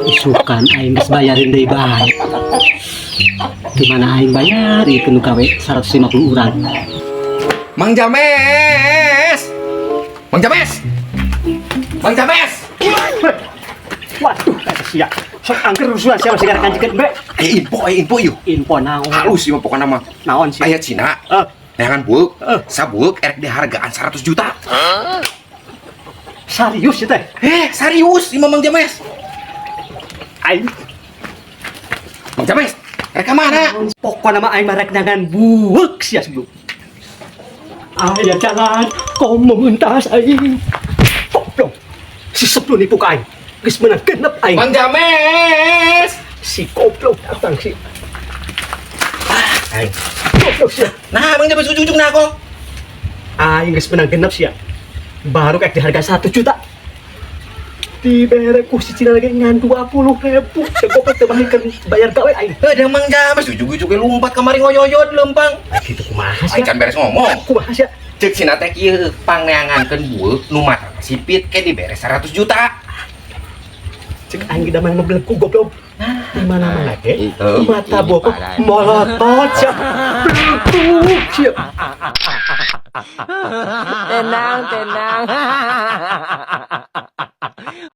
Isukan aing geus bayarin deui bae. Di mana aing bayar ieu nu gawe 150 urang. Mang James. Mang James. Mang James. Waduh, kata sia. Sok angker rusuhan sia masih gara kanjikeun be. Aya info yuk. Info naon? Halus sih mah pokoknya mah. Naon sih? Aya Cina. Eh. Neangan buuk. Eh. Sabuuk erek dihargaan 100 juta. Serius ya teh? Eh, serius ieu mah, Mang James. Aing Mang James, erek ka mana? Pokokna mah aing mah rek neangan buuk sia sebelum. Aya jalan komo entas aing. Goblok. Si sebelum nipu ka aing. Geus meunang genep aing. Mang James. Si goblok datang si. Aing. Goblok sia. Nah, Mang James ujung-ujung nah kok. Aing geus meunang genep sia. Baru kayak di harga 1 juta. Dibere ku si Cina lagi ngan 20 ribu. Si goblok teu bahikeun bayar gawe aing. Ada Mang James ujung-ujung lompat kamari ngoyoyot lempang. Gitu kumaha Aing sia? can beres ngomong. Kumaha sia? Cek Cina teh kieu, pangneangankeun bueuk nu mata sipit ke dibere 100 juta. Cek aing ge mah belengku goblok. Di mana-mana ge Itu. mata bokok molotot sia. Belengku sia. Tenang, tenang.